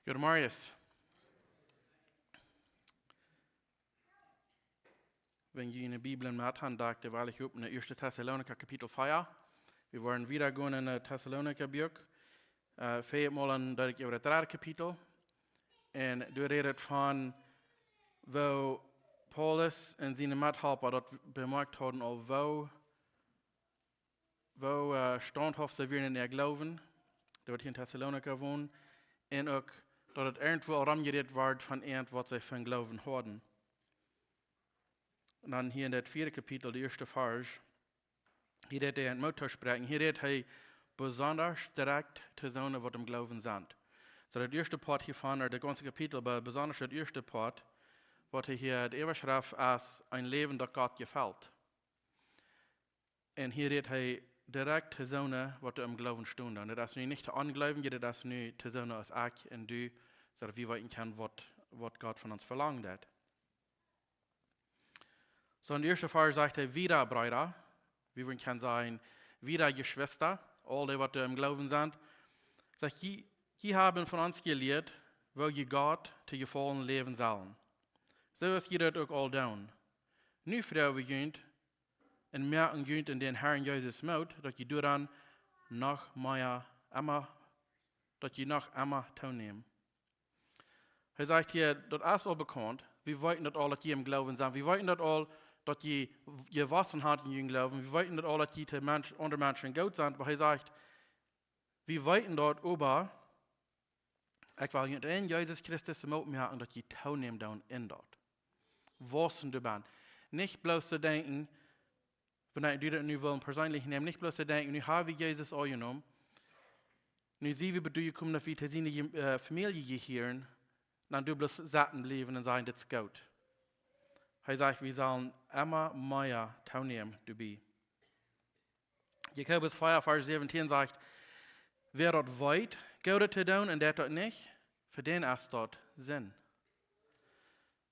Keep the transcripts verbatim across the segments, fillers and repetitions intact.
Goedemorjes. Wan jie june Bibeln met han, dan doo ekj dee opp en Ieeschte Tessalonicha Kapitel vea. Wie woaren wieda gonen en daut Tessalonicha Buak. Äh, väajet Mol dan deed ekj äwa daut dredde Kapitel. Un doa rät et von woo Paulus un siene Methalpa daut bemoakjt hauden, aul woo, woo, äh, staunthauft see wieren en äa Gloowen, dee waut hia en Tessalonicha wonen, un uk daut et irjentwoo aul romjerät wort von irjent waut see fa Gloowen hauden. Un dan hia en daut vieede Kapitel, de ieeschte Varsch, hia deit hee an Moot toospräakjen. Hia rät hee besonda direkt to soone waut em Gloowen sent. Soo daut ieeschte Poat hiavon, ooda daut gaunze Kapitel, oba besonda daut ieeschte Poat, waut hee hia de Äwaschreft es: Een Läwen daut Gott jefelt. Un hia rät hee direkt to soone waut em Gloowen stonen. Un daut es nu nich to Onjleewje, daut es nu to soone aus ekj un du, soo daut wie weeten kjennen waut, waut Gott von ons velangen deit. Soo en daut ieeschte Varsch sajcht hee: Wieda, Breeda, wie wudden kjennen sajen, wieda, Jeschwista, aul dee waut em Gloowen sent, sajcht: Jie, jie haben von ons jelieet, woo jie Gott to jefaulen läwen sellen. Soo aus jie daut uk aul doonen. Nu froagen wie junt un moaken junt en dän Herrn Jesus Moot, daut jie doaraun noch mea emma, daut jie noch emma toonämen. Hee sajcht hia, daut es aul bekaunt. Wie weeten daut aul, daut jie em Gloowen sent. Wie weeten daut aul, daut jie jewossen haben en jun Gloowen. Wie weeten daut aul, daut jie to Mensch-, aundre Menschen goot sent. Oba hee sajcht, wie weeten daut, oba ekj well junt en Jesus Christus Moot moaken, daut jie toonämen doonen en daut. Waussen doabennen. Nich bloos to denkjen, wan ekj daut nu well perseenlich nämen, nich bloos to denkjen, nu ha wie Jesus aunjenomen, nu sie wie bie dee jekomen, daut wie to siene, äh, Famielje jehieren, dan doa bloos sitten bliewen un sajen: Dit es goot. Hee sajcht, wie sellen emma mea toonämen doabie. Jakobus vea, Varsch säwentieen sajcht: Wäa daut weet, Goodet to doonen, un deit daut nich, fa dän es daut Sind.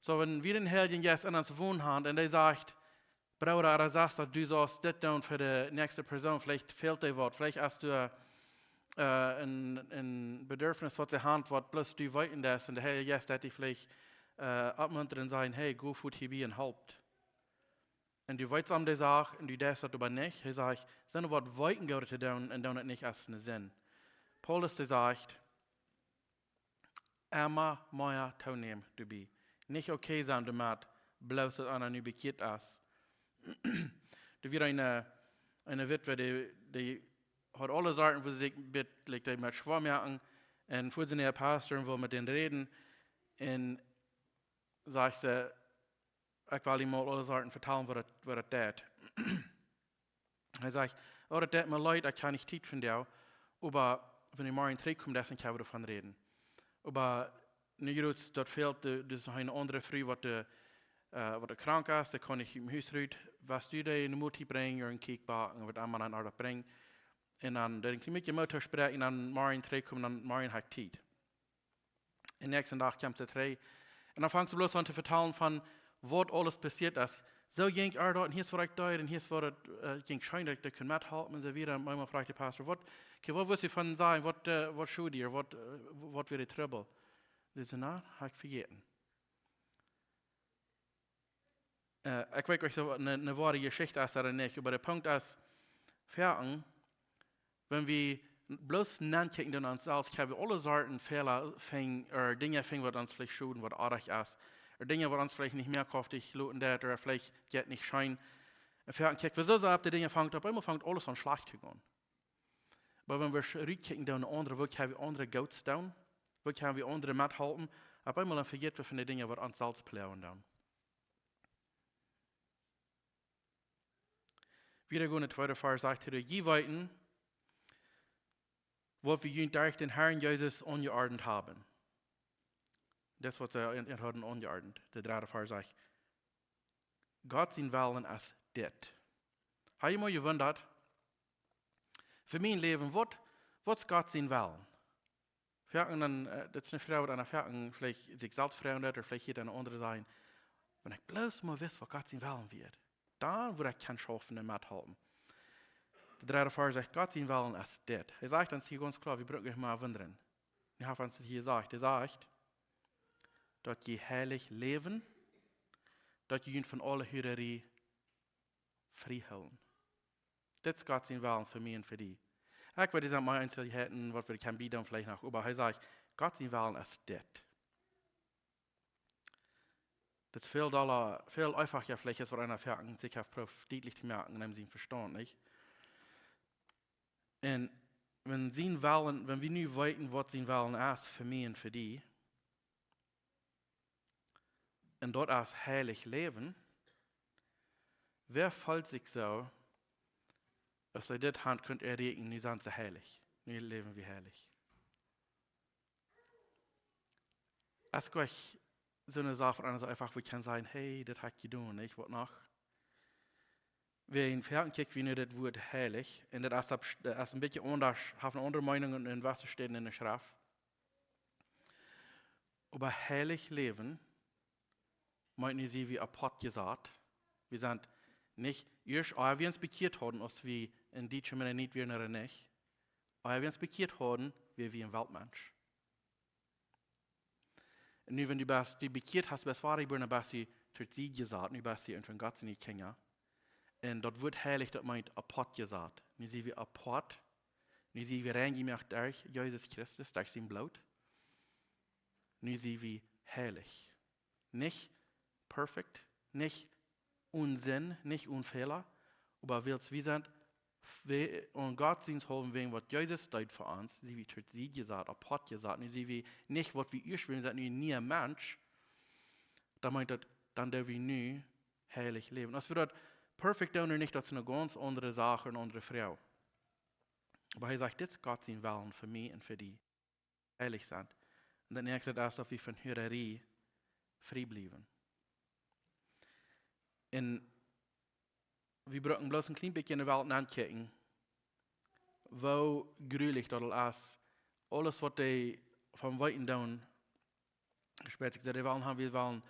Soo, wan wie dän Heiljen Jeist en ons wonen haben un dee sajcht: Brooda ooda Sesta, du saust dit doonen fa de näakjste Persoon, veleicht fält die waut, veleicht hast du, äh, een, een Bedürfnis waut see haben, waut bloos du weeten deist, un de Heilje Jeist deit die veleicht, äh, oppmuntren un sajen: Hey, go fuats hia bie un halp. Un du weetst om dee Sach un du deist daut oba nich. Hee sajcht, sent waut weeten Goodet to doonen un doonen daut nich, es ne Sind. Paulus, dee sajcht, emma mea toonämen doabie. Nich okay sennen doamet, bloos daut eena nu bekjieet es. Doa wia eene, eene Witwe, dee, dee haud aule Sorten fa sikj, bit, like, dee met schwoa moaken. Un fua see no äa Pastor un wull met dän räden. Un sajcht see: Ekj well die mol aule Sorten vetalen, waut daut, waut daut deit. Hee sajcht: Oh, daut deit mie leet, ekj ha nich Tiet vondoag, oba wan du morjen trigjkommst, dan kjenn wie doavon räden. Oba nu jrods, daut fält, de, doa es eene aundre Fru, waut de, äh, waut de krank es, dee kaun nich ut däm Hus rut. Wurscht du dee ne Moltiet brinjen, ooda een Kjieekj backen, waut emma eena daut brinjt. Un dan, dan een kjlien bät Moot toospräakjen, dan morjen trigjkomen, dan morjen ha ekj Tiet. Un näakjsten Dach kjemt see trigj. Un dan fangt see bloos aun to vetalen von waut aules passieet es. Soo jinkj et doa, un hia es waut ekj deed, un hia es waut et, äh, jinkj scheen, daut ekj doa kunn methalpen, un soo wieda. Un eemol fruach de Pastor: Waut, okay, waut wurscht du von sajen, waut, äh, waut schuw die, waut, äh, waut wia de Trubbel? Dee säd: Na, ha ekj vejäten. Äh, ekj weet nich, auf daut ne, ne woare Jeschicht es ooda nich, oba de Punkt es, foaken, wan wie bloos nodenkjen dan aun ons selfst, kjenn wie aule Sorten Fäla finjen, ooda Dinja finjen, waut ons veleicht schoden, waut oajch es, ooda Dinja, waut ons veleicht nich mea kjrafticht loten deit, ooda veleicht jeit nich scheen. Un foaken kjikj wie soo sea opp de Dinja, fangt opp eemol, fangt aules aun schlajcht to gonen. Oba wan wie rut kjikjen dan no aundre, woo kjenn wie aundre Goots doonen, woo kjenn wie aundre methalpen, opp eemol dan vejäten wie von de Dinja, waut ons selfst ploagen doonen. Wieda gonen, de tweede Varsch sajcht hia: Jie weeten, waut wie junt derch dän Herrn Jesus aunjeordent haben. Daut es waut see an, an hauden aunjeordent. De dredde Varsch sajcht: Gott sien Wellen es dit. Ha jie mol jewundat, fa mien Läwen, waut, waut es Gott sien Wellen? Foaken dan, äh, daut es ne Froag, waut eena foaken veleicht sikj selfst froagen deit, ooda veleicht hieet eena aundre sajen: Wan ekj bloos mau wist, waut Gott sien Wellen wia, dan wudd ekj kjennen schaufen un methalpen. De dredde Varsch sajcht: Gott sien Wellen es dit. Hee sajcht ons hia gaunz kloa, wie bruken nich mea wundren. Nu haft ons hia jesajcht, hee sajcht, daut jie heilich läwen, daut jie junt von aule Hurarie frie hoolen. Dit es Gott sien Wellen fa mie un fa die. Ekj weet, dit sent mea Eenzelheiten, waut wie kjennen biedoonen veleicht noch, oba hee sajcht, Gott sien Wellen es dit. Dit es väl dolla, väl eefacha veleicht aus waut eena foaken sikj haft jeprooft dietlich to moaken en sien Vestaunt, nich? Un wan sien Wellen, wan wie nu weeten, waut sien Wellen es fa mie un fa die, un daut es heilich läwen, wäa feelt sikj soo, aus see dit han kunt erreichen, nu sent see heilich, nu läwen wie heilich? Es nich soone Sach, waut eena soo eefach, wua wie kjennen sajen, hey, dit hab ekj jedonen, nich? Waut noch? Wan wie foaken kjikjen, wie nu dit Wuat heilich, un daut es, daut es een bät aundasch, haft eene aundre Meenunk en, en jewesse Städen en de Schreft. Oba heilich läwen meent nich, sent wie apoat jesat. Wie sent nich, ieescht, ea wie ons bekjieet hauden, aus wie een dietscha Mennonit wieren ooda nich, ea wie ons bekjieet hauden, wieren wie een Weltmensch. Un nu, wan du best, die bekjieet hast, best wadajebuaren, dan best du to Sied jesat, nu best du een von Gott siene Kjinja. Un daut Wuat heilich, daut meent apoat jesat. Nu sent wie apoat, nu sent wie rein jemoakt derch Jesus Christus, derch sien Bloot. Nu sent wie heilich. Nich perfekt, nich one Sind, nich one Fäla, oba wiels wie sent, wie, aun Gott sienen Wellen wäajen waut Jesus deed fa ons, sent wie to Sied jesat, apoat jesat. Nu sent wie nich waut wie ieescht wieren, wie sent nu een niea Mensch. Dan meent daut, dan doo wie nu heilich läwen. Aus wie daut perfekt doonen ooda nich, daut es eene gaunz aundre Sach, eene aundre Froag. Oba hee sajcht, dit es Gott sien Wellen fa mie un fa die. Heilich sent. Un daut näakjste es, daut wie von Hurarie frie bliewen. Un wie brucken bloos een kjlien bät en de Welt aunkjikjen, woo grulich daut aul es. Aules, waut dee von weeten doonen, spät sikj, dee wellen haben, wie wellen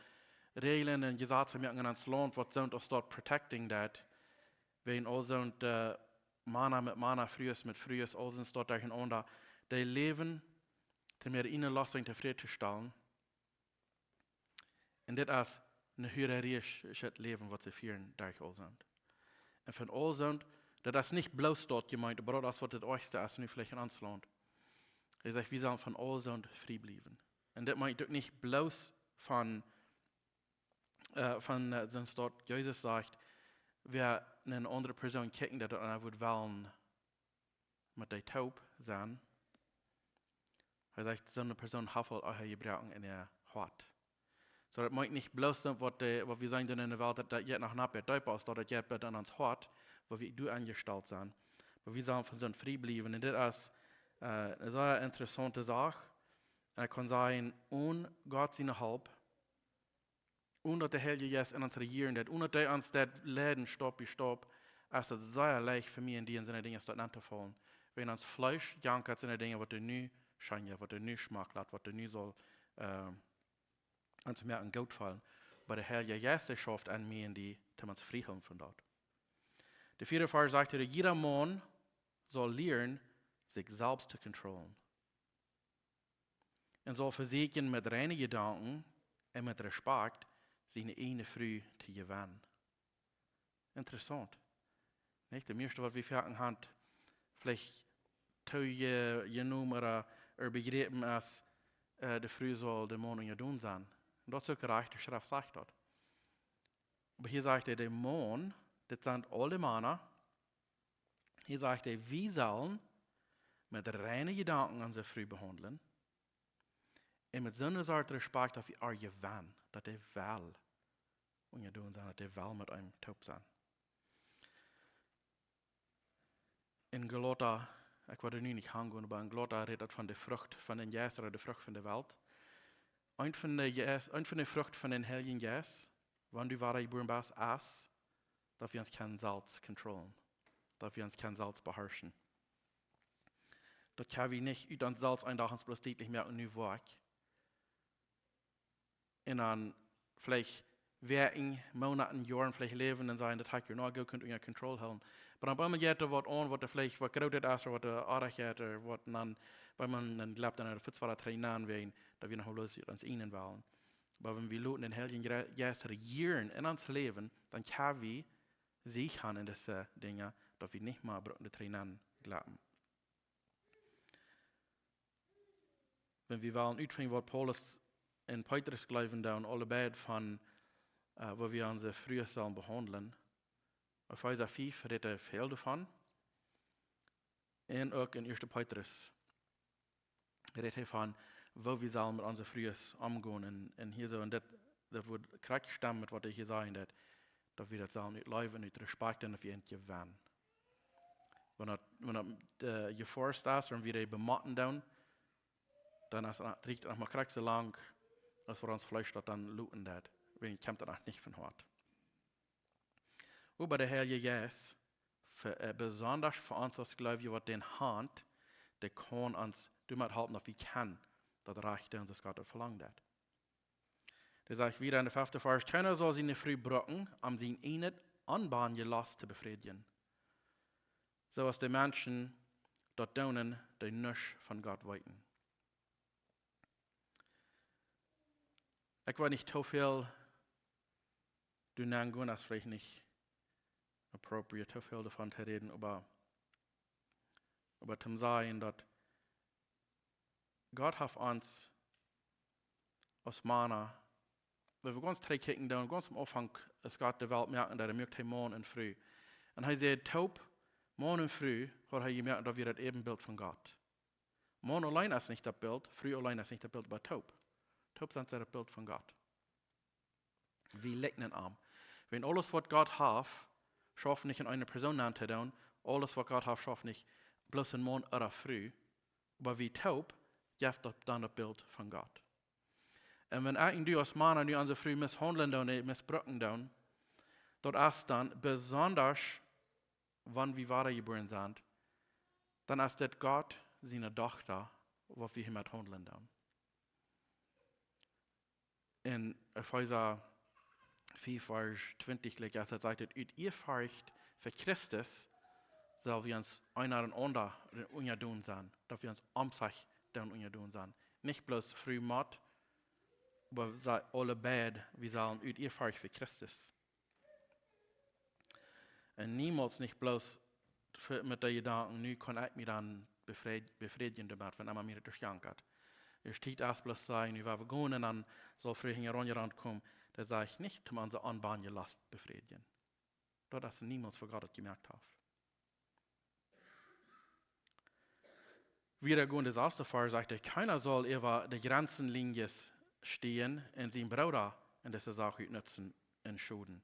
Räajlen un Jesazen moaken en ons Launt, waut soont aus daut protecting daut. Wäajen aul soont, äh, Mana met Mana, Frues met Frues, aul soont daut derchenaunda. Dee läwen, om äare ieejne Losten tofräd to stalen. Un dit es een hurariaschet Läwen, waut see fieren derch aul soont. Un von aul soont, daut es nich bloos daut jemeent, oba daut es waut daut oajchste es, nu veleicht en ons Launt. Hee sajcht, wie sellen von aul soont frie bliewen. Un dit meent uk nich bloos von, äh, von, äh, soont daut Jesus sajcht, wäa eene aundre Persoon kjikjen, daut eena woat wellen met dee toop sennen. Hee sajcht, soone Persoon haft aul Ehe jebroaken en äa Hoat. Soo, daut meent nich bloos daut, waut de, waut wie seenen doonen en de Welt, daut, daut jeit noch een bät deepa aus daut, daut jeit bat en ons Hoat, wua wie doa aunjestalt sent. Oba wie sellen von soont frie bliewen. Un dit es, äh, eene sea interessaunte Sach. Un ekj kaun sajen, one Gott siene Help, one daut de Heilje Jeist en ons rejieren deit, one daut hee ons deit leiden, Staup bie Staup, es daut sea leicht fa mie un die en soone Dinja doa nenn to faulen. Wan ons Fleesch jankat, sent de Dinja, waut doa nu scheen, waut doa nu schmack lat, waut doa nu saul, äh, ons mea en goot faulen. Oba de Heilje Jeist, dee schauft aun mie un die, om ons frie hoolen von daut. De vieede Varsch sajcht, daut jieda Maun saul lieren, sikj selfst to controllen. Un saul vesieekjen met reine Jedanken un met Respakjt siene ieejne Fru to jewennen. Interessaunt. Nich? De mieeschte waut wie foaken haben, veleicht too je-, jenomen ooda, ooda bejräpen es, äh, de Fru saul däm Maun unjadon sennen. Un daut es uk rajcht, de Schreft sajcht daut. Oba hia sajcht hee, de Maun, dit sent aule Mana, hia sajcht hee, wie sellen met reine Jedanken onse Fru behaundlen. Un met soone Sort Respakjt, daut wie äa jewennen, daut dee well unjadon sennen, daut dee well met eenem toop sennen. En Galata, ekj woa nu nich aungonen, oba en Galata rät daut von de Frucht von dän Jeist ooda de Frucht von de Welt. Eent von de Jeist, eent von de Frucht von dän Heiljen Jeist, wan du wadajebuaren best, es, daut wie ons kjennen selfst controllen. Daut wie ons kjennen selfst beharschen. Daut kjenn wie nich ut ons selfst een Dach ons bloos dietlich moaken, nu woa ekj. Un dan veleicht Wäakjen, Moonaten, Joaren veleicht läwen un sajen, daut hab ekj nu aul goot kunt unja Kontroll hoolen. Oba opp eemol jeit doa waut aun, waut doa veleicht waut Grootet es, ooda waut doa oajch es, ooda waut, un dan Wan eena dan jleeft, dan es daut fuaz wada trigj nenn, wäajen daut wie noch bloos ut ons eejnen wellen. Oba wan wie loten dän Heiljen Gre-, Jeist rejieren en ons Läwen, dan kjenn wie Sieg han en dise Dinja, daut wie nich mea bruken doa trigj nenn jleewen. Wan wie wellen utfinjen, waut Paulus un Petrus jleewen doonen, aule beid von, äh, woo wie onse Frues sellen behaundlen. Efeesa fief rät hee väl doavon. Un uk en Ieeschte Petrus rät hee von, woo wie sellen met onse Frues omgonen. Un, un hia soo, un daut, daut woat krakjt stemmen met waut hee hia sajcht, daut, daut wie daut sellen utläwen, ut Respakjt un daut wie an jewennen. Wan daut, wan daut, äh, jefoascht es, wan wie dee bemotten doonen, dan es, rieekjt daut noch mau krakjt soo lang, aus waut ons Fleesch daut dan loten deit. Wan nich, kjemt daut noch nich von Hoat. Oba de Heilje Jeist, fa, äh, besonda fa ons aus Gleubje, waut dän haft, dee kaun ons doamet halpen, daut wie kjennen daut rajcht doonen, soo aus Gott daut velangt haft. Dee sajcht wieda en dän feften Varsch: "Kjeena saul siene Fru brucken, om sien ieejnet onbanje Lost to befriedjen, soo aus de Menschen daut doonen, dee nuscht von Gott weeten." Ekj weet nich, too väl doa nenn gonen es veleicht nich appropriate, too väl doavon to räden, oba, oba to sajen, daut Gott haft ons aus Mana, wan wie gaunz trigj kjikjen, dan gaunz aum Aunfank, aus Gott de Welt muak, un doa muak hee Maun un Fru. Un hee säd, toop, Maun un Fru, haud hee jemoakt, daut wia daut Äwenbilt von Gott. Maun auleen es nich daut Bilt, Fru auleen es nich daut Bilt, oba toop. Toop sent see daut Bilt von Gott. Wie likjnen am. Wan aules, waut Gott haft, schauft nich en eene Persoon aun to doonen, aules, waut Gott haft, schauft nich bloos en Maun ooda Fru, oba wie toop, jeft daut dan daut Bilt von Gott. Un wan ekj un du aus Mana nu onse Fru misshaundlen doonen, äh, missbrucken doonen, daut es dan besonda, wan wie wadajebuaren sent, dan es dit Gott siene Dochta, waut wie hia misshaundlen doonen. En Efeesa fief, Varsch twintich, jlikj aus et sajcht, daut ut Ieefurcht fa Christus sell wie ons eena dän aundren unjadon sennen, daut wie ons om sikj doonen unjadon sennen. Nich bloos Fru, Maun, oba see aule beid, wie sellen ut Ieefurcht fa Christus. Un niemols nich bloos fa, met de Jedanken, nu kaun ekj mie dan befried-, befriedjen doamet, wan emma mie daut jeschenkt haft. Ieescht Tiet es bloos sajen, nu woa wie gonen, un dan saul Fru hinjaraun jerannt komen. Daut sajcht nich, om onse onbanje Lost befriedjen. Daut es niemols, waut Gott daut jemoakt haft. Wieda gonen, de sasste Varsch sajcht, daut kjeena saul äwa de Grenzenlinie stiejen un sienen Brooda en dise Sach utnutzen un schoden.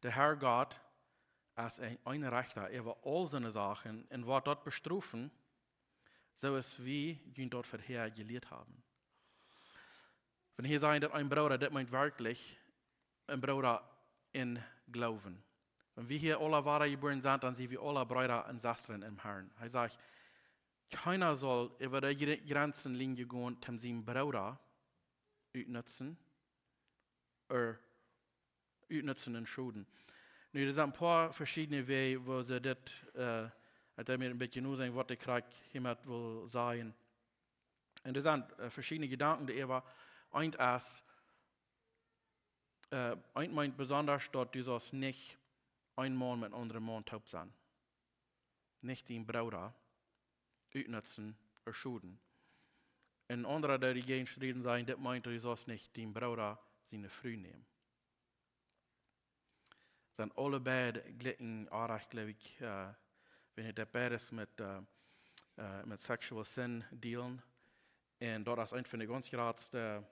De Herr Gott es een, een Rechta äwa aul soone Sachen un woat daut bestrofen, soo aus wie junt daut verhäa jelieet haben. Wan hee sajcht, daut een Brooda, dit meent werkjlich een Brooda em Gloowen. Wan wie hia aula wadajebuaren sent, dan sent wie aula Breeda un Sestren em Herrn. Hee sajcht, kjeena saul äwa de Gre-, Grenzenlinie gonen, om sienen Brooda utnutzen, ooda utnutzen un schoden. Nu, doa sent een poa veschiedne Wäaj, woo see dit, äh, et mie een bät nu sajen, waut ekj krakjt hia met well sajen. Un doa sent, äh, veschiedne Jedanken, dee äwa eent es, äh, eent meent besonda, daut du saust nich een Maun met een aundren Maun toop sennen. Nich dienen Brooda utnutzen ooda schoden. Un aundre, dee doajäajen strieden, sajen, dit meent, du saust nich dienen Brooda siene Fru nämen. Sent aule beid jlikj oajch, jleew ekj, äh, wan et daut beides met, äh, äh, met sexual sin dealen. Un daut es eent von de gaunz jratste,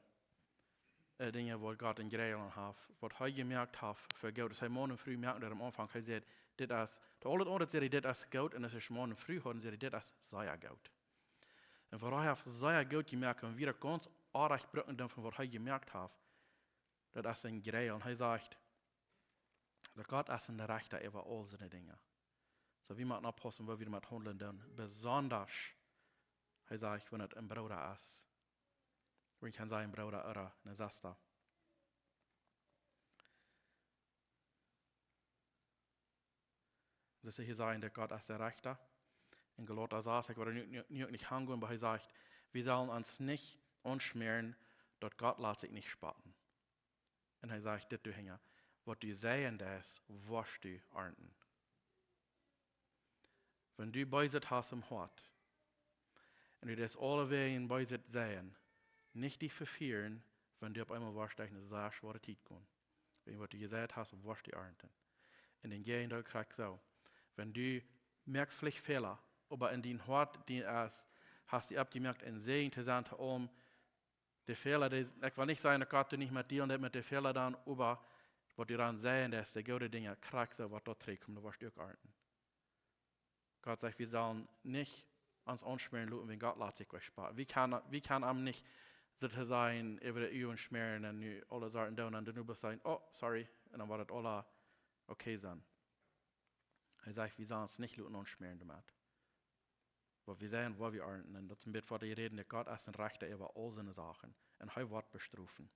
äh, Dinja, waut Gott en Jreejland haft, waut hee jemoakt haft fa goot. Aus hee Maun un Fru moakt, doa aum Aunfank, hee säd, dit es, to aul daut aundre säd hee, dit es goot, un aus hee Maun un Fru haud, säd hee, dit es sea goot. Un waut hee haft sea goot jemoakt, un wie daut gaunz oajch brucken dan von waut hee jemoakt haft, daut es en Jreejland. Un hee sajcht, daut Gott es een Rechta äwa aul soone Dinja. Soo, wie motten oppaussen, woo wie doamet haundlen dan. Besonda, hee sajcht, wan et een Brooda es. Wan ekj kaun sajen, een Brooda ooda eene Sesta. Soo aus hee sajcht, daut Gott es de Rechta. En Galata sas, ekj woa nu, nu, nu uk nich aungonen, oba hee sajcht, wie sellen ons nich aunschmäaren, daut Gott lat sikj nich spotten. Un hee sajcht dit doa hinja: Waut du seien deist, woascht du arnten. Wan du Beeset hast em Hoat, un du deist aulewäajen Beeset seien, nich die vefieren, wan du opp eemol woascht derch eene sea schwoare Tiet gonen. Wäajen waut du jeseit hast, woascht du arnten. Un em Jäajendeel krakjt soo. Wan du moakst veleicht Fäla, oba en dien Hoat, dee es, hast du oppjemoakt, een Säajen to sennen to aulem, de Fäla, dee, ekj well nich sajen, daut Gott die nich met dealen deit met de Fäla dan, oba waut du dan seien deist, de goode Dinja, krakjt soo, waut doa trigjkjemt, daut woascht du uk arnten. Gott sajcht, wie sellen nich ons aunschmäaren loten, wan Gott lat sikj nich spotten. Wie kjennen, wie kjennen am nich soo to sajen äwa de Uagen schmäaren un nu aule Sachen doonen un dan oba sajen: "Oh, sorry," un dan woat et aula okay sennen. Hee sajcht, wie sellen ons nich loten aunschmäaren doamet. Waut wie seien, woa wie arnten. Un daut es een bät waut hee rät, daut Gott es een Rechta äwa aul soone Sachen. Un hee woat bestrofen.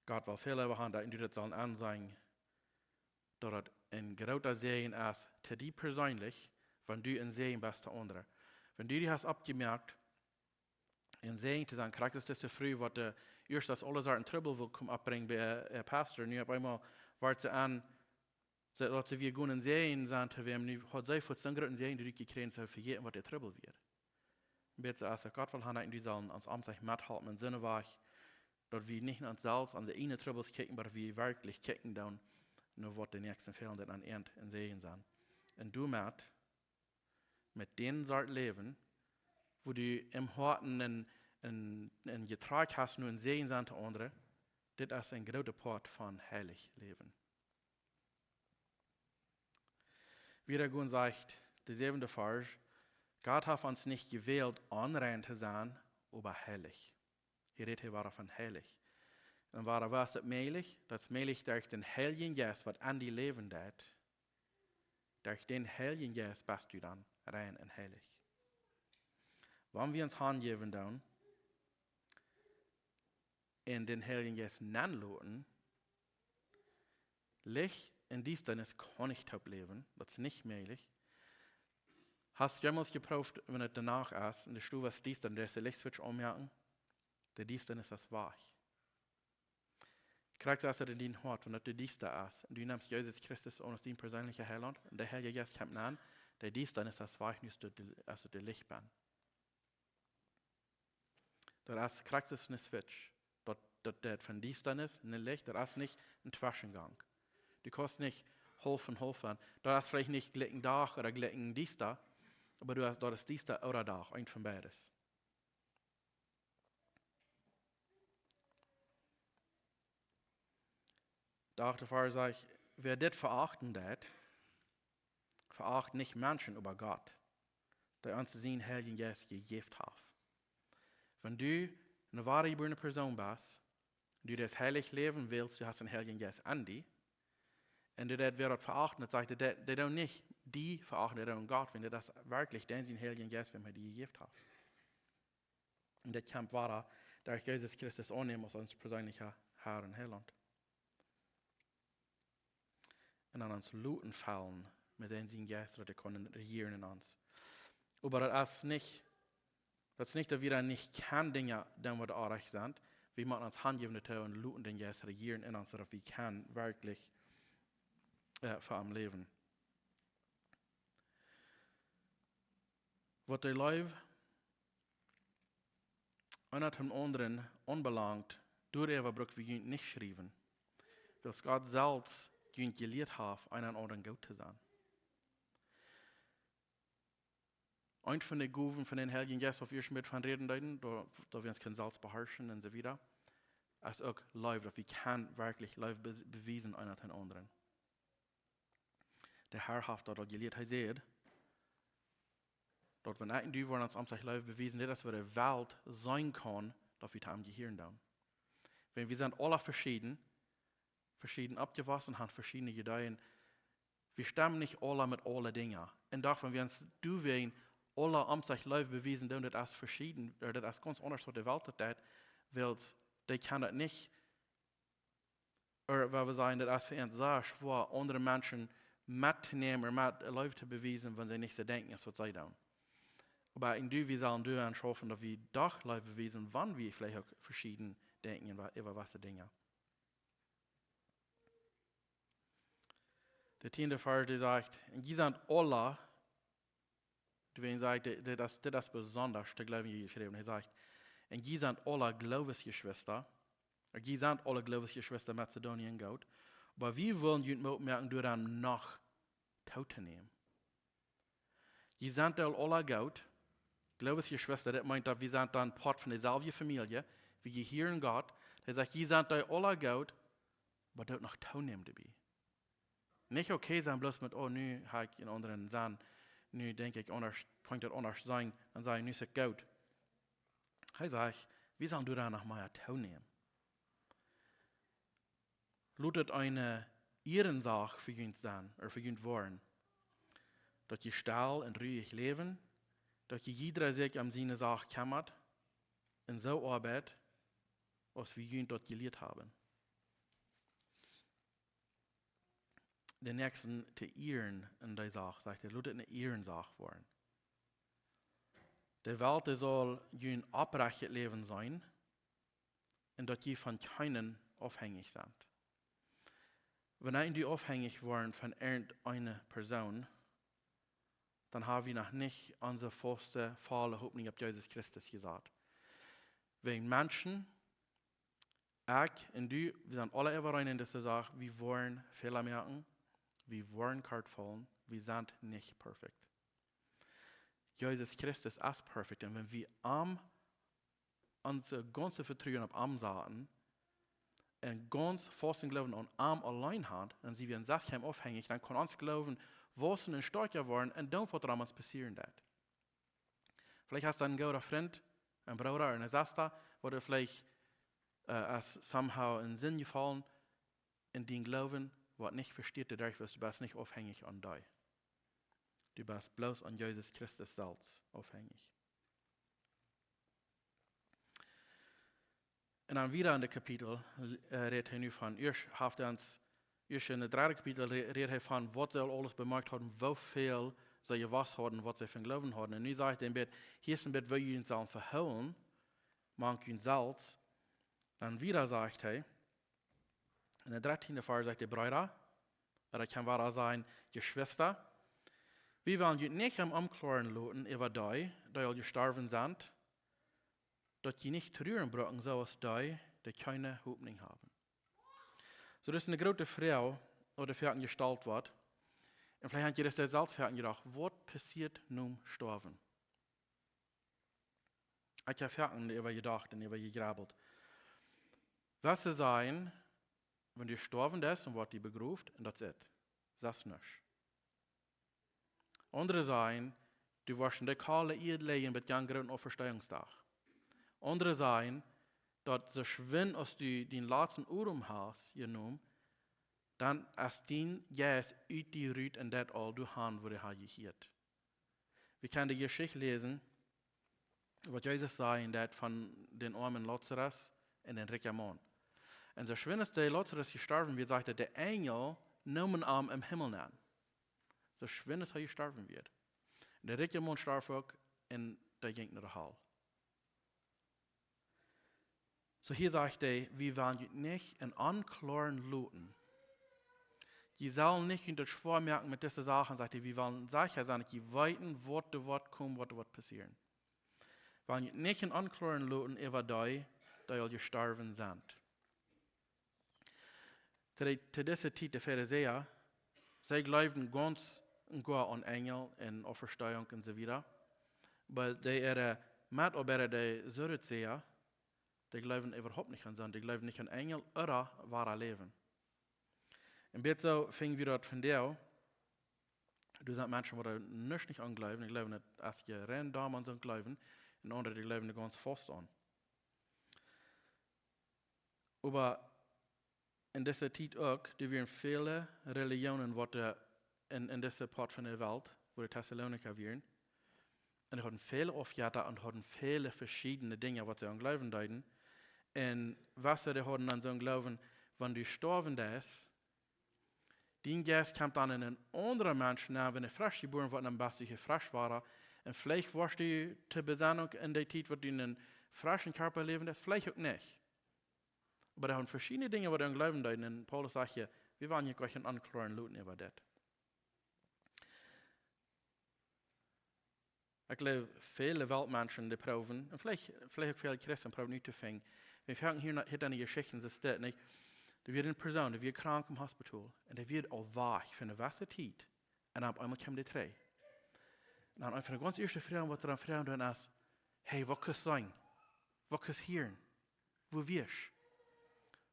Gott well väl äwa han, daut du daut sellen enseenen, daut et een groota Säajen es, to die perseenlich, wan du een Säajen best to aundre. Wan du die hast oppjemoakt, een Säajen to sennen, krakjt soo aus dise Fru, waut de ieescht aus aule Sachen Trubbel wull komen oppbrinjen bie äa Pastor, nu opp eemol woat see aun, see, daut see wia goot een Säajen sennen to wäm, nu haud see fa soon grooten Säajen doaderch jekjräajen, see vejäten, waut de Trubbel wia. Een bät soo aus daut Gott well han, daut du sellen ons aum sikj methalpen en soone Wajch, daut wie nich no ons selfst, onse ieejne Trubbels kjikjen, oba wie werkjlich kjikjen doonen, no waut de Näakjsten fälen, daut aun an een Säajen sennen. Un du met, met dän Sort Läwen, wua du em Hoaten een, een, een Jetrakj hast, no een Säajen sennen to aundre, dit es een groota Poat von heilich läwen. Wieda gonen sajcht de säwende Varsch: Gott haft ons nich jewält, onrein to sennen, oba heilich. Hia rät hee wada von heilich. Un woo es daut mäajlich? Daut es mäajlich derch dän Heiljen Jeist, waut aun die läwen deit. Derch dän Heiljen Jeist best du dan rein un heilich. Wan wie ons hanjäwen doonen, un dän Heiljen Jeist nenloten, Licht un Diestanis kaun nich toop läwen, daut es nich mäajlich. Hast du jemols jeprooft, wan et de Nacht es un de Stow es diesta, un du deist de Lichtswitch aunmoaken? De Diestanis es wajch. Krakjt soo es et en dien Hoat, wan et diesta es, un du nemst Jesus Christus aun aus dien perseenlicha Heilaunt, un de Heilje Jeist kjemt aun, de Diestanis es wajch, nu es et de, es et de Licht bie. Daut es krakjt soo aus een Switch. Daut, daut deit von Diestanis no Licht, daut es nich een Tweschengank. Du kaust nich haulf un haulf sennen. Daut es veleicht nich jlikj een Dach ooda jlikj een Diesta, oba du hast, daut es Diesta ooda Dach, eent von beides. De achte Varsch sajcht: Wäa dit veachten deit, veacht nich Menschen, oba Gott, dee ons sienen Heiljen Jeist jejäft haft. Wan du eene woare jebuarne Persoon best, du daut heilich Läwen wellst, du hast dän Heiljen Jeist aun die, un du daut, wäa daut veacht, daut sajcht, dee, dee doonen nich die veachten, dee doonen Gott, wiels daut es werkjlich dän sien Heiljen Jeist, wäm hee die jejäft haft. Un daut kjemt wada derch Jesus Christus aunnämen aus ons perseenlicha Herr un Heilaunt. Un aun ons loten fellen met dän sien Jeist, daut hee kaun rejieren en ons. Oba daut es nich, daut es nich, daut wie dan nich kjennen Dinja doonen, waut orrajcht sent. Wie motten ons hanjäwen doatoo un loten dän Jeist rejieren en ons, daut wie kjennen werkjlich, äh, fa am läwen. Waut de Leew eena dän aundren aunbelangt, doaräwa bruck wie junt nich schriewen, wiels Gott selfst junt jelieet haft, eena dän aundren goot to sennen. Eent von de Gowen von dän Heiljen Jeist, wua wie ieescht met von räden deeden, doa, daut wie ons kjennen selfst beharschen un soo wieda, es uk Leew, daut wie kjennen werkjlich Leew be-, bewiesen, eena dän aundren. De Herr haft daut aul jelieet, hee säd, daut wan ekj un du woaren ons aum sikj Leew bewiesen, dit es woo de Welt seenen kaun, daut wie to am jehieren doonen. Wiels wie sent aula veschieden, veschieden oppjewossen, haben veschiedne Ideeen. Wie stemmen nich aula met aule Dinja. Un doch, wan wie ons doawäajen aula aum sikj Leew bewiesen doonen, daut es veschieden, äh, daut es gaunz aundasch waut de Welt daut deit, wiels dee kjennen daut nich, ooda woo wie sajen, daut es fa an sea schwoa, aundre Menschen mettonämen ooda met Leew to bewiesen, wan see nich soo denkjen aus waut see doonen. Oba ekj doo, wie sellen doaraun schaufen, daut wie doch Leew bewiesen, wan wie veleicht uk veschieden denkjen äwa, äwa jewesse Dinja. De tieende Varsch, dee sajcht: "Un jie sent aula", doawäajen sajcht hee, dit es, dit es besondasch to jleewen, hia jeschräwen. Hee sajcht: "Un jie sent aula Gloowesjeschwista, un jie sent aula Gloowesjeschwista Mazedonien goot, oba wie wellen junt Moot moaken, doaraun noch tootonämen." Jie sent aul aula goot. Gloowesjeschwista, daut meent, daut wie sent dan Poat von deselwje Famielje. Wie jehieren Gott. Hee sajcht, jie sent aul aula goot, oba doot noch toonämen doabie. Nich okay sennen bloos met, "Oh, nu hab ekj eenen aundren Senn. Nu denkj ekj aundasch, kaun ekj daut aundasch seenen, dan saj ekj, nu es et goot." Hee sajcht, wie sellen doaraun noch mea toonämen. Lot et eene Ierensach fa junt sennen, ooda fa junt woaren, daut jie stell un ruich läwen, daut jie jiedra sikj om siene Sach kjemmat un soo oabeit, aus wie junt daut jelieet haben. Dän Näakjsten to ieren en dee Sach, sajcht hee, lot et eene Ierensach woaren. De Welt, dee saul jun opprechtet Läwen seenen, un daut jie von kjeenen aufhenjich sent. Wan wie nu aufhenjich woaren von irjent eene Persoon, dan hab wie noch nich onse faste, volle Hopninj opp Jesus Christus jesat. Wäajen Menschen, ekj un du, wie sent aula äwareen en dise Sach, wie woaren Fäla moaken, wie woaren kort faulen, wie sent nich perfekt. Jesus Christus es perfekt, un wan wie am onse gaunze Vetruen opp am saten un gaunz fausten Gloowen aun am auleen haben, dan sent wie en sas kjeem aufhenjich, dan kaun ons Gloowen wausen un stoakja woaren un dan waut doa met ons passieren deit. Veleicht hast du een gooda Frint, een Brooda ooda eene Sesta, waut du veleicht, äh, es somehow en Sind jefollen, un dien Gloowen woat nich vesteat, doaderch, wiels du best nich aufhenjich aun dee. Du best bloos aun Jesus Christus selfst aufhenjich. Un dan wieda en daut Kapitel, äh, rät hee nu von, ieescht haft hee ons, ieescht en daut dredde Kapitel re-, rät hee von, waut see aules bemoakt hauden, woo väl see jewist hauden, waut see von Gloowen hauden. Un nu sajcht hee een bät, hia es een bät, woo jie junt sellen vehoolen, mank junt selfst. Dan wieda sajcht hee, en daut dartieende Varsch sajcht hee: "Breeda", ooda kaun wada sennen, Jeschwista, "wie wellen junt nich em Onkloaren loten äwa dee, dee aul jestorwen sent, daut jie nich truren brucken, soo aus dee, dee kjeene Hopninj haben." Soo, daut es eene groote Froag, waut doa foaken jestalt woat. Un veleicht hab jie daut selfst foaken jedocht, waut passieet nom Stoawen? Ekj hab foaken doaräwa jedocht un doaräwa jegrabbelt. Wese sajen, wan du stoawen deist, dan woat die begroft un daut es et. Daut es nuscht. Aundre sajen, du woascht en de kaule Ieed lijen bat jan grooten Auferstehungsdach. Aundre sajen, daut soo schwind aus du dän latsten Odem hast jenomen, dan es dien Jeist ut die rut un deit aul doahan, wua dee haft jehieet. Wie kjennen de Jeschicht läsen, waut Jesus säd, daut von dän oamen Lazarus un dän rikjen Maun. Un soo schwind aus de Lazarus jestorwen wia, sajcht et, de Enjel neemen am em Himmel aun. Soo schwind aus hee jestorwen wia. Un de rikje Maun storf uk un dee jinkj no de Hal. Soo hia sajcht hee, wie wellen junt nich em Onkloaren loten. Jie sellen nich junt daut schwoa moaken met dise Sachen, sajcht hee, wie wellen secha sennen, daut jie weeten, waut doa woat komen, waut doa woat passieren. Wie wellen junt nich em Onkloaren loten äwa dee, dee aul jestorwen sent. To de, to dise Tiet de Farisäa, see jleewden gaunz un goa aun Enjel un Auferstehung un soo wieda. Oba de äare Metoabeida, de Saduzäa, dee jleewden äwahaupt nich aun soont. Dee jleewden nich aun Enjel ooda wada Läwen. Un bät soo finj wie daut vondoag. Doa sent Menschen, waut doa nuscht nich aun jleewen. Dee jleewen daut, aus jie rein doa aun soont jleewen, un aundre, dee jleewen doa gaunz faust aun. Oba en dise Tiet uk, doa wieren väle Relijoonen, waut doa en, en dise Poat von de Welt, wua de Tessalonicha wieren. Un dee hauden väle Aufjetta un hauden väle veschiedne Dinja, waut see aun jleewen deeden. Un waut see, dee hauden dan soon Gloowen, wan du stoawen deist, Dien Jeist kjemt dan en een aundren Mensch nenn, wan hee fresch jebuaren woat, dan best du hia fresch wada. Un veleicht woascht du to Besennunk en dee Tiet, waut du en een freschen Kjarpa läwen deist, veleicht uk nich. Oba doa sent veschiedne Dinja, waut wie aun jleewen deeden. Un Paulus sajcht hia, wie woaren junt nich onkloaren loten äwa dit. Ekj jleew, väle Weltmenschen, dee proowen, un veleicht, veleicht uk väle Christen proowen uttofinjen. Wie fangen hia no, hia aun de Jeschichten, see steit nich. Doa wia eene Persoon, dee wia krank em Hospital. Un dee wia aul wajch fa eene jewesse Tiet. Un opp eemol kjeem dee trigj. Un dan eent von de gaunz ieeschte Froagen, waut see dan froagen, dan es: "Hey, waut kaust seenen? Waut kaust hieren? Wua wieescht?"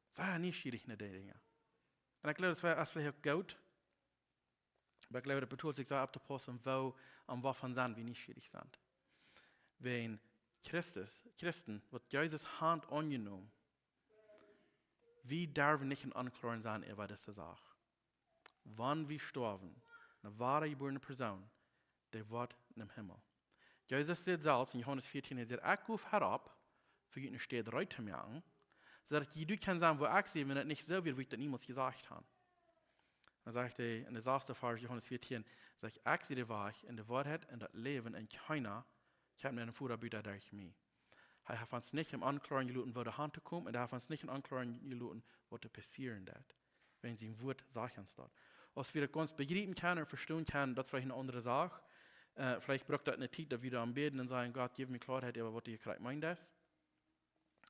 Sea nieschierich no dee Dinja. Un ekj jleew, daut es veleicht uk goot. Oba ekj jleew, daut betolt sikj sea opptopaussen, woo, aun waut von Senn wie nieschierich sent. Wan Christus, Christen, waut Jesus haft aunjenomen, wie derwen nich en onkloaren sennen äwa dise Sach. Wan wie stoawen, eene wadajebuarne Persoon, dee woat en dän Himmel. Jesus sajcht selfst en Johanes vieetieen, hee sajcht: "Ekj go verop, fa junt eene Städ reed to moaken, soo daut jie doa kjennen sennen, wua ekj sie, wan daut nich soo wia, wudd ekj daut niemols jesajcht haben." Dan sajcht hee en dän sasten Varsch, Johanes vieetieen, sajcht: "Ekj sie de Wajch un de Woarheit un daut Läwen, un kjeena kjemt no dän Voda buta derch mie." Hee haft ons nich en onkloaren jeloten, woo doa han to komen, un hee haft ons nich en onkloaren jeloten, waut to passieren deit. Wan sien Wort sajcht ons daut. Aus wie daut gaunz bejriepen kjennen un vestonen kjennen, daut es veleicht eene aundre Sach. Äh, veleicht brukt daut eene Tiet, daut wie doa aun bäden un sajen: "Gott, jeff mie Kloarheit äwa waut du hia krakjt meenst."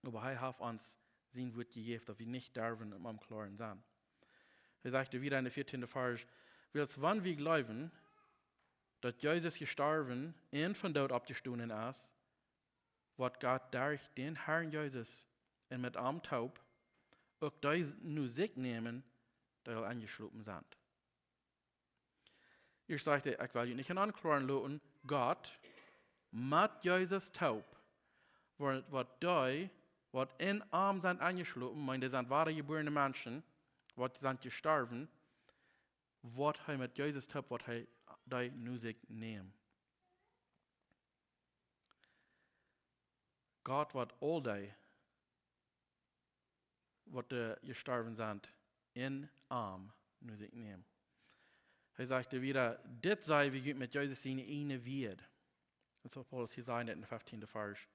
Oba hee haft ons sien Wort jejäft, daut wie nich derwen en onkloaren sennen. Hee sajcht wada en dän vieetieenden Varsch: "Wiels wan wie jleewen, daut Jesus jestorwen un vom Doot oppjestonen es, woat Gott derch dän Harn Jesus un met am toop uk dee no sikj nämen, dee aul enjeschlopen sent." Hia sajcht hee: "Ekj well junt nich en onkloaren loten, Gott, met Jesus toop, woat, woat dee, waut en am sent enjeschlopen, ekj meen, dee sent wadajebuarne Menschen, waut sent jestorwen, woat hee met Jesus toop, woat hee dee no sikj nämen." Gott woat aul dee, waut, äh, jestorwen sent, en am no sikj nämen. Hee sajcht wada: "Dit saj wie junt met Jesus siene ieejne Wieed." Daut es waut Paulus hia sajcht en dän vieetieenden Varsch.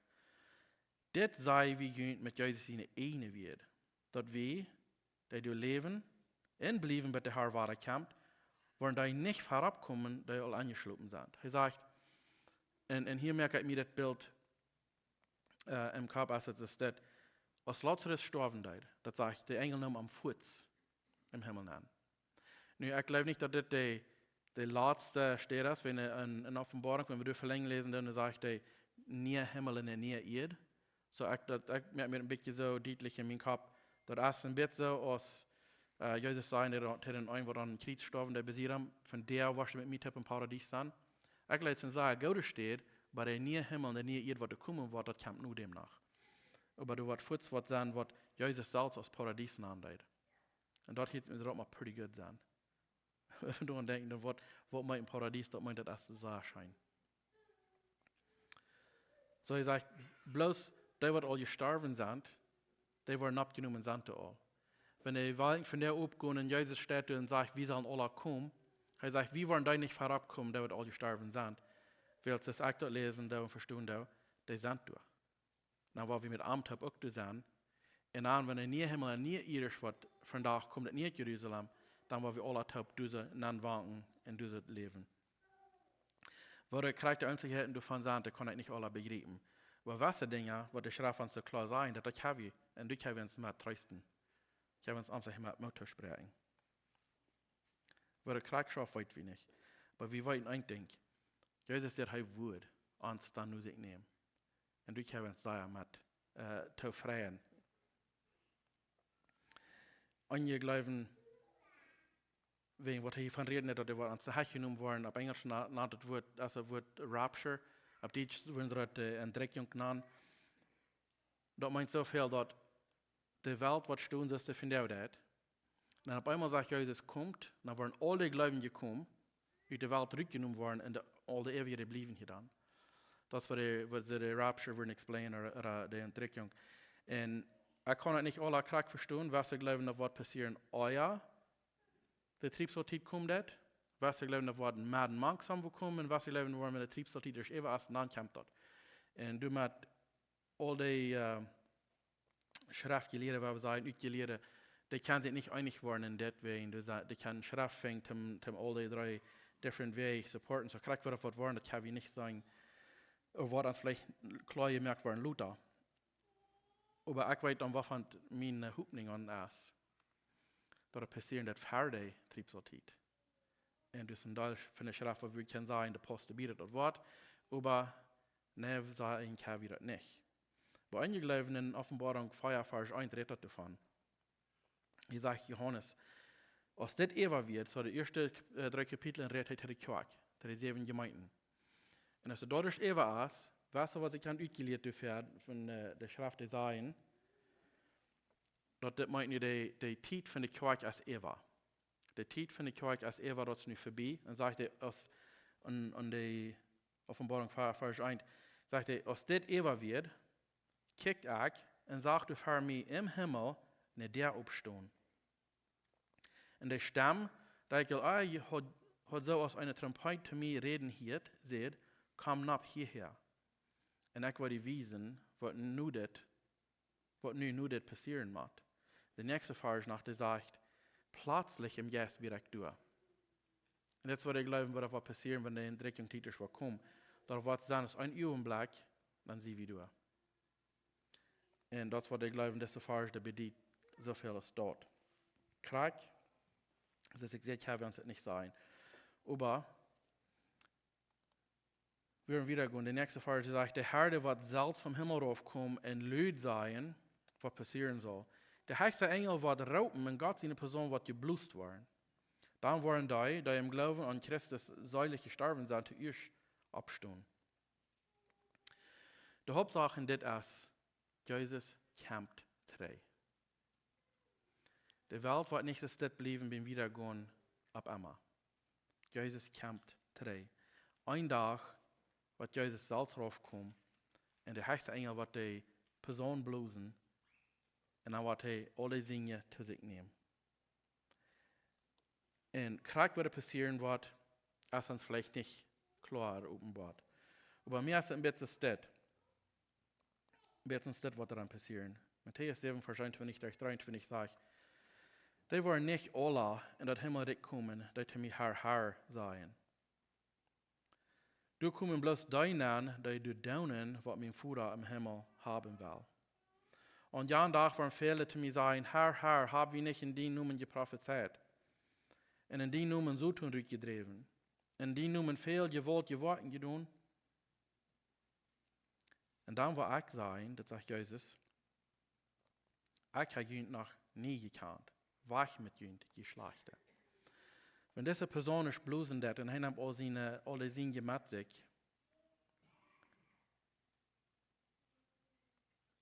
"Dit saj wie junt met Jesus siene ieejne Wieed, daut wie, dee doa läwen un bliewen, bat de Har wada kjemt, woaren dee nich verop komen, dee aul enjeschlopen sent." Hee sajcht, un, un hia moak ekj mie daut Bilt, äh, em Kopp, aus et es daut, aus Lazarus stoawen deed, daut sajcht, de Enjel neemen am fuaz em Himmel nenn. Nu, ekj jleew nich, daut dit de, de latste Städ es, wan en, en, en Openboarunk, wan wie doa Varsch läsen, dan sajcht hee: "Nieen Himmel un eene niee Ieed." Soo, ekj, daut, ekj moak mie een bät soo dietlich en mienen Kopp, daut es een bät soo aus, äh, Jesus säd, dee, dee eent, waut aum Kjriez stoawen, dee besieed am: "Vondoag woascht du met mie toop em Paradies sennen." Ekj jleew, daut es eene sea goode Städ, oba de niee Himmel un de niee Ieed, waut doa komen woat, daut kjemt no däm noch. Oba doa woat fuaz waut sennen, waut Jesus selfst aus Paradies nanen deed. Un daut hieet mie daut mott pretty good sennen. Wan wie doaraun denkjen, dan waut, waut meent een Paradies, daut meent, daut es sea scheen. Soo, hee sajcht, bloos dee, waut aul jestorwen sent, dee woaren oppjenomen, sent doa aul. Wan de Wolkjen vondoag oppgonen un Jesus steit doa un sajcht: "Wie sellen aula komen", hee sajcht, wie woaren dee nich verop komen, dee, waut aul jestorwen sent. Wiels, aus ekj daut läsen doo un vestonen doo, dee sent doa. Dan woa wie met am toop uk doa sennen. Un dan, wan de niee Himmel un niee Ieed es, waut vondoag kjemt, daut niee Jerusalem, dan woa wie aula toop doa sennen, dan wonen un doa läwen. Woo de krakjte Eensjelichkjeiten doavon sent, daut kaun ekj nich aula bejriepen. Oba jewesse Dinja, waut de Schreft ons soo kloa sajcht, daut, daut hab wie, un doa kjenn wie ons met treesten. Kjenn wie ons aum sikj met Moot toospräakjen. Woo de Krakjt schauft, weet wie nich. Oba wie weeten een Dinkj. Jesus säd, hee wudd ons dan no sikj nämen. Un doa kjenn wie ons sea met, äh, tofräd. Un jie jleewen, wäajen waut hee von räden deit, daut dee woaren aun sikj jenomen woaren, opp Enjlisch na-, nant daut Wort, aus daut Wort rapture, opp Dietsch woat daut, äh, Entrückung jenant. Daut meent soo väl, daut de Welt, waut stonen, soo aus dee vondoag deit. Un dan opp eemol sajcht Jesus: "Komt", dan woaren aul de Jleewje komen, ut de Welt rutjenomen woaren un de, aul de Eewje bliewen hia dan. Daut es waut de, waut see de rapture wudden explainen, ooda, ooda de Entrückung. Un ekj kaun daut nich aula krakjt vestonen, waut see jleewen, daut woat passieren, ea de Triebsaultiet kjemt daut. Waut ekj jleew, daut woat en Maden mank sam woa komen, waut ekj jleew, woaren wan de Triebsaultiet es äwa es, dan kjemt daut. Un doa met aul dee, äh, Schreftjelieede, waut wie sajen, Utjelieede, dee kjennen sikj nich eenich woaren en dit Wäaj. Dee sa-, dee kjennen Schreft finjen, om, om aul dee dree different Wäaj supporten. Soo krakjt woat daut woaren, daut kjenn wie nich sajen, ooda woat ons veleicht kloa jemoakt woaren lota. Oba ekj weet dan, wuavon miene Hopninj aun es. Daut et passieren daut ver de Triebsaultiet. Un daut es een Deel von de Schreft, wua wie kjennen sajen, de Apostel bieet daut Wort, oba nä, wie sajen, kjenn wie daut nich. Bie eenje jleewen en Openboarunk vea, Varsch eent rät daut doavon. Hia sajcht Johanes, aus dit äwa wia, soo de ieeschte, äh, dree Kapitel rät hee to de Kjoakj, to de säwen Jemeenten. Un aus daut doa es äwa es, waut see waut sikj han utjelieet doafäa, von, äh, de Schreft dee sajen, daut dit meent nu de, de Tiet von de Kjoakj es äwa. De Tiet von de Kjoakj es äwa, daut es nu verbie. Un sajcht hee, aus, aun, aun de Openboarunk vea, Varsch eent, sajcht hee, aus dit äwa wia, kjikjt ekj un sach doa ver mie em Himmel eene Däa oppstonen. Un de Stemm, dee ekj aul ea haud, haud soo aus eene Trompet to mie räden hieet, säd, komm nopp hiahäa. Un ekj woa die wiesen, waut nu dit, waut nu, nu dit passieren mott. De näakjste Varsch noch, dee sajcht, pletslich em Jeist wia ekj doa. Un daut es waut ekj jleew, waut, waut passieren, wan de Entrückungstiet es woat komen. Daut woat sennen aus een Uagenblekj, dan sent wie doa. Un daut es waut ekj jleew, dise Varsch, dee bediet soo väl aus daut. Krakjt, soo aus ekj säd, kjenn wie ons daut nich sajen. Oba, wie woaren wieda gonen. De näakjste Varsch sajcht, de Herr, dee woat selfst vom Himmel raufkomen un lud sajen, waut passieren saul. De hechste Enjel woat roopen un Gott siene Persoon woat jeblost woaren. Dan woaren dee, dee em Gloowen aun Christus seelich jestorwen sent, toieescht oppstonen. De Hauptsach en dit es, Jesus kjemt trigj. De Welt woat nich soo stell bliewen biem Wiedagonen opp emma. Jesus kjemt trigj. Een Dach woat Jesus selfst raufkomen un de hechste Enjel woat de Persoon blosen un dan woat hee aule siene to sikj nämen. Un krakjt waut doa passieren woat, es ons veleicht nich kloa openboat. Oba bie mie es et een bät stell. Een bät stell, waut doa dan passieren. Matäus säwen, Varsch eenuntwintich derch dreeuntwintich sajcht, dee woaren nich aula en daut Himmelrikj komen, dee to mie Herr, Herr sajen. Doa komen bloos dee nenn, dee doonen, waut mien Voda em Himmel haben well. Aun jan Dach woaren väle to mie sajen, Herr, Herr, hab wie nich en dienen Nomen jeprofezeit, un en dienen Nomen Soton rutjedräwen, en dienen Nomen väl jewaultje Woakjen jedonen? Un dan woa ekj sajen, daut sajcht Jesus, ekj hab junt noch nie jekjant. Wajch met junt, jie Schlajchte. Wan dise Persoon es blosen daut un hee nemt aul siene, aule siene met sikj,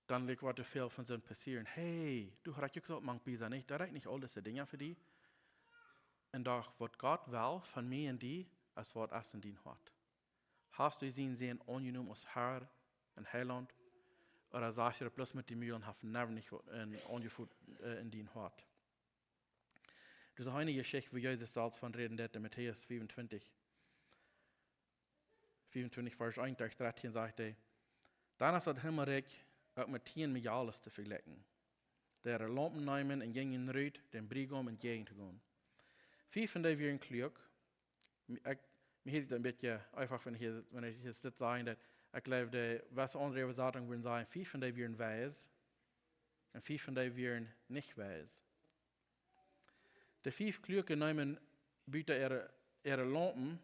dan lat waut doa väl von sent passieren. Hey, du hast uk soo mank bie sennen, nich? Daut rieekjt nich aul dise Dinja fa die. Un doch waut Gott well von mie un die, es waut es en dien Hoat. Hast du sienen Sän aunjenomen aus Herr un Heilaunt? Ooda sajchst du daut bloos met de Mul un hast never nich waut en aunjefoot, äh, en dien Hoat? Daut es eene Jeschicht, wua Jesus selfst von räden deed en Matäus fiefuntwintich, fiefuntwintich, Varsch eent derch dartieen sajcht hee, dan es daut Himmelrikj uk met tieen Mejales to vejlikjen, dee äare Laumpen neemen un jinjen rut, däm Briegaum entjäajen to gonen. Fief von dee wieren kluak. Ekj, mie es et een bät eefach, wan ekj hia, wan ekj hia dit sajen, daut ekj jleew, de, waut aundre Äwasatunk wudden sajen, fief von dee wieren weis un fief von dee wieren nich weis. De fief Kluake neemen buta äare, äare Laumpen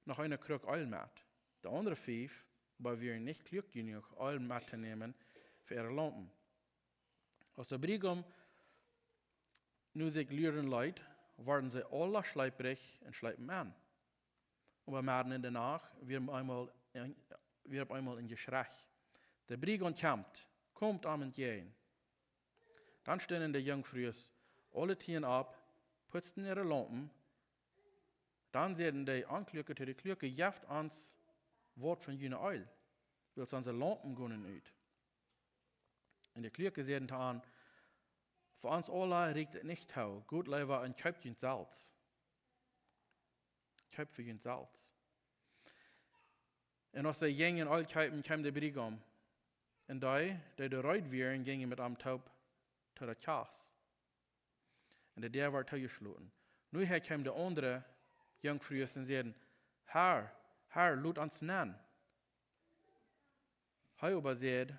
noch eene Kruck Eelj met. De aundre fief oba wieren nich kluak jenuach, Eelj mettonämen fa äare Laumpen. Aus de Briegaum nu sikj luaren leet, worden see aula schleeprich un schleepen en. Oba medden en de Nacht wia opp eemol een, wia opp eemol een Jeschrei: De Briegaum kjemt, komt am entjäajen. Dan stunden de Junkfrues aule tieen opp, putzten äare Laumpen. Dan säden de Onkluake to de Kluake: Jeft ons waut von june Eelj, wiels onse Laumpen gonen ut. Un de Kluake säden to an: Fa ons aula rieekjt et nich too, got leewa un kjeept junt selfst. Kjeept fa junt selfst. Un aus see jinjen Eelj kjeepen, kjeem de Briegaum. Un dee, dee doa reed wieren, jinjen met am toop to daut Kjast. Un de Däa wort toojeschloten. Nu hia kjeemen de aundre Junkfrues un säden: "Herr, Herr, lot ons nenn." Hee oba säd: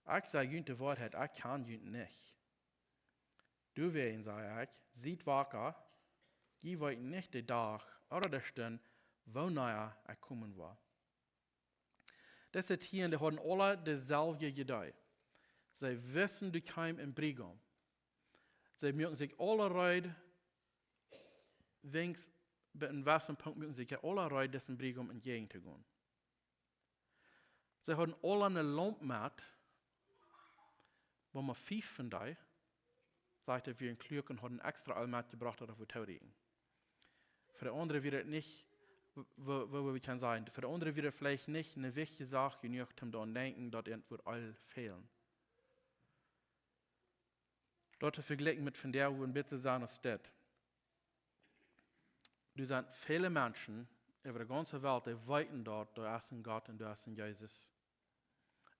"Ekj saj junt de Woarheit, ekj kjan junt nich. Doawäajen saj ekj: Siet wacka, jie weeten nich dän Dach ooda de Stund, wanea ekj komen woa." Dise Tieen, dee hauden aula deeselwje Iedee. See wisten, doa kjeem een Briegaum. See muaken sikj aula reed, weens bie een jewesset Punkt muaken sikj aula reed, disen Briegaum entjäajen to gonen. See hauden aula eene Laump met, oba mau fief von dee, sajcht et, wieren kluak un hauden extra Eelj metjebrocht, daut wia too rieekjen. Fa de aundre wia et nich, woo, woo, woo wie kjennen sajen, fa de aundre wia et veleicht nich eene wichtje Sach jenuach, om doaraun denkjen, daut irjentwua Eelj fälen. Daut to vejlikjen met vondoag, wua een bät soo es dit. Doa sent väle Menschen äwa de gaunze Welt, dee weeten, daut doa es een Gott un doa es een Jesus.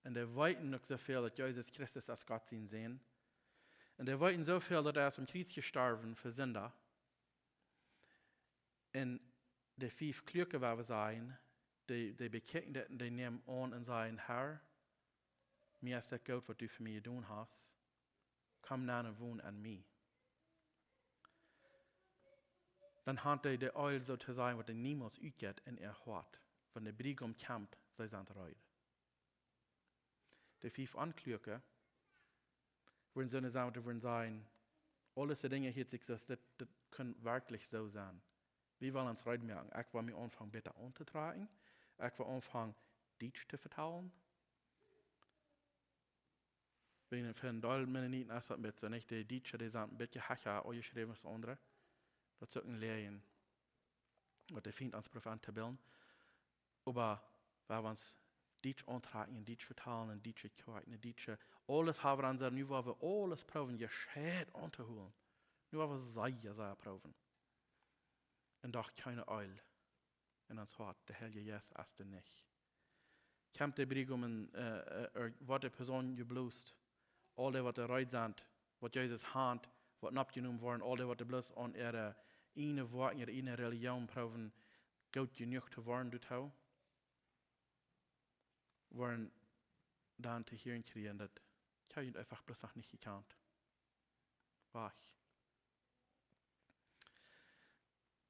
Un dee weeten uk soo väl, daut Jesus Christus es Gott sien Sän. Un dee weeten soo väl, daut hee es aum Kjriez jestorwen fa Sinda. Un de fief Kluake, woo wie sajen, dee, dee bekjikjen dit un dee nämen aun un sajen: "Herr, mie es daut goot, waut du fa mie jedonen hast. Komm nenn un won en mie." Dan haben dee de Eelj, soo to sajen, waut dee niemols utjeit en äa Hoat. Wan de Briegaum kjemt, see sent reed. De fief Onkluake wudden soo sennen, dee wudden sajen: "Aul dise Dinja hieet sikj soo, dit, dit kaun werkjlich soo sennen. Wie wellen ons reed moaken. Ekj well mie aunfangen bäta auntotrakjen. Ekj well aunfangen Dietsch to vetalen." Wäajen fa een Deel Mennoniten es daut een bät soo, nich? De Dietsche, dee sent een bät hecha aunjeschräwen aus aundre. Daut es uk een Läajen, waut de Fient ons proowt entobillen. Oba wan wie ons Dietsch auntrakjen un Dietsch vetalen un Dietsche Kjoakjen un Dietsche, aules haben wie aun, nu woa wie aules proowen, jescheit auntohoolen. Nu woa wie sea, sea proowen. Un doch kjeen Eelj en ons Hoat, de Heilje Jeist es doa nich. Kjemt de Briegaum un, äh, äh, woat de Posaun jeblost, aul dee, waut doa reed sent, waut Jesus haft, waut oppjenomen woaren, aul dee, waut doa bloos aun äare ieejne Woakjen, äare ieejne Relijoon proowen, goot jenuach to woaren doatoo, woaren dan to hieren kjrieen, daut: "Ekj hab junt eefach bloos noch nich jekjant. Wajch."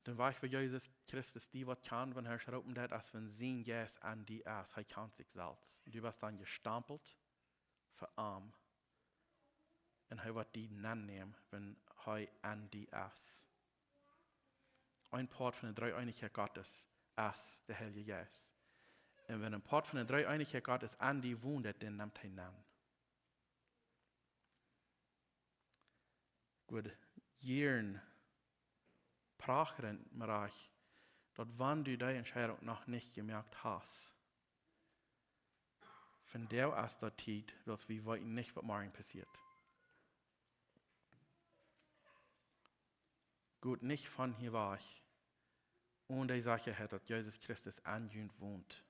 Dan wajch, woo Jesus Christus die waut kjant, wan hee roopen deit, aus wan sien Jeist en die es. Hee kjant sikj selfst. Du woascht dan jestampelt fa am. Un hee woat die nennämen, wan hee en die es. Een Poat von de Dreeeenichkjeit Gottes es de Heilje Jeist. Un wan een Poat von de Dreeeenichkjeit Gottes en die wont, dan nemt hee die nenn. Ekj wudd jieren prachren, mau ekj, daut wan du dee Entscheidunk noch nich jemoakt hast, vondoag es daut Tiet, wiels wie weeten nich, waut morjen passieet. Got nich von hia wajch, one de Sechaheit, daut Jesus Christus en junt wont.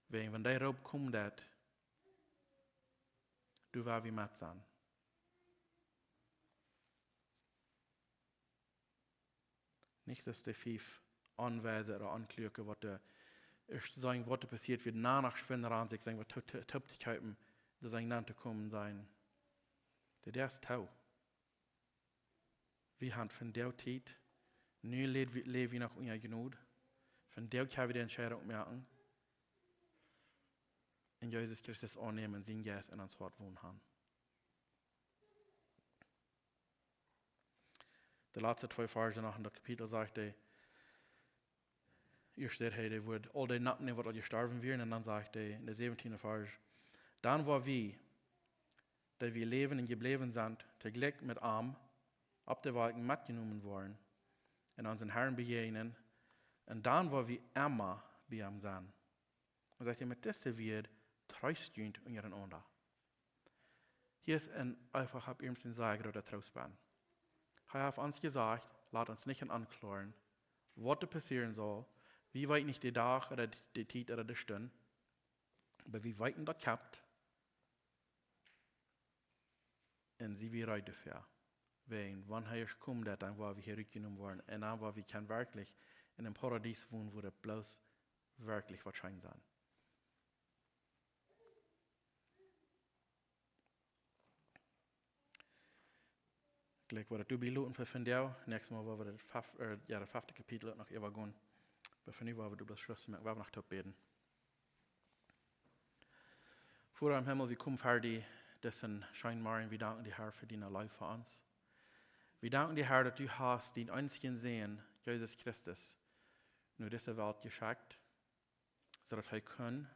Wäajen, wan dee Roop kjemt, daut, du woascht wie met sennen. Nich soo aus de fief Onweise ooda Onkluake, waut de, ieescht seenen, waut doa passieet, wada no sikj schwind rannen, sikj seenen waut to, to, to, to kjeepen, doa seenen nenn to komen sennen. De Däa es too. Wie haben vondoag Tiet, nu läw wie, läw wie noch unja Jnod, vondoag kjenn wie de Entscheidunk moaken, un Jesus Christus aunnämen un sien Jeist en ons Hoat wonen haben. De latste twee Varsch noch en daut Kapitel sajcht hee, ieescht sajcht hee, dee wudd aul dee Nackten, waut aul jestorwen wieren, un dan sajcht hee en de säwentieende Varsch: "Dan woa wie, dee wie läwen un jebläwen sent, toojlikj met am opp de Wolkjen metjenomen woaren un onsen Herrn bejäajnen, un dan woa wie emma bie am sennen." Un sajcht hee: "Met dise Wieed treest junt unjarenaunda." Hia es een eefach opp ieescht een sea groota Troost bie. Hee haft ons jesajcht: "Lot ons nich en Onklua loten, waut doa passieren saul. Wie weeten nich dän Dach ooda de Tiet ooda de Stund, oba wie weeten daut kjemt. Un sie wie reed doafäa? Wäajen wan hee es komen, dan woa wie hia rutjenomen woaren un dan woa wie kjennen werkjlich en een Paradies wonen, wua daut bloos werkjlich woat scheen sennen. Ekj jlikj woa daut doabie loten fa vondoag. Näakjstet Mol woa wie daut, jo, daut fefte Kapitel uk noch äwagonen. Oba fa nu woa wie doa bloos Schluss moaken, woa wie noch toop bäden. Voda em Himmel, wie komen ver die disen scheenen Morjen. Wie danken die, Har, fa diene Leew fa ons. Wie danken die, Har, daut du hast dien eensjen Sän, Jesus Christus, no dise Welt jeschekjt, soo daut hee kunn,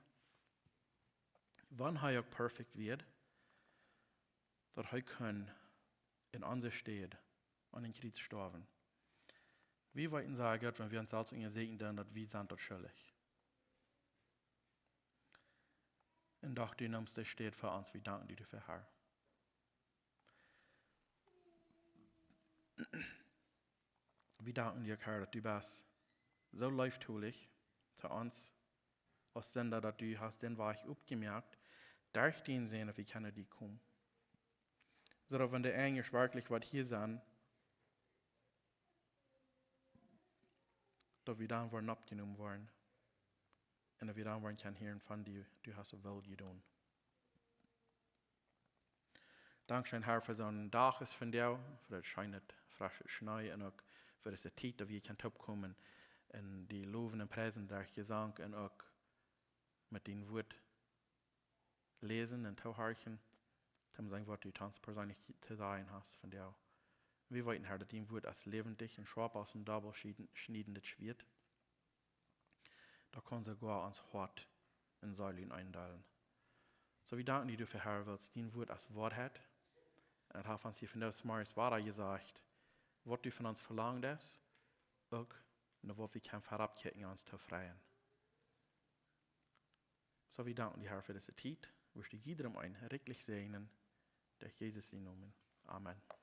wan hee uk perfekt wia, daut hee kunn en onse Städ aun een Kjriez stoawen. Wie weeten sea goot, wan wie ons selfst unjasieekjen, dan daut wie sent daut schuldich. Un doch du neemst de Städ fa ons. Wie danken die doafäa, Har. Wie danken die uk, Har, daut du best soo leeftolich to ons aus Sinda, daut du hast dän Wajch opjemoakt derch dienen Sän, daut wie kjennen no die komen. Soo daut wan de Enj werkjlich woat hia sennen, daut wie dan woaren oppjenomen woaren un daut wie dan woaren kjennen hieren von die: Du hast daut woll jedonen. Dankscheen, Har, fa soon Dach aus vondoag, fa daut scheene, fresche Schnee un uk fa dise Tiet, daut wie kjennen toopkomen un die lowen un priesen derch Jesank un uk met dien Wuat läsen un toohorchen, toom seenen, waut du to ons perseenlich to sajen hast vondoag. Wie weeten, Har, daut dien Wuat es läwendich un schoap aus een doabelschniedendet Schwieet. Daut kaun soogoa ons Hoat un Seel enn eendeelen. Soo, wie danken die doafäa, Har, wiels dien Wuat es Woarheit. Un daut haft ons hia vondoag zemorjes wada jesajcht, waut du von ons velangen deist, uk no waut wie kjennen verut kjikjen, ons to freien. Soo, wie danken die, Har, fa dise Tiet. Wurscht du jiedrem eenen rikjlich säajnen, derch Jesus sienen Nomen. Amen.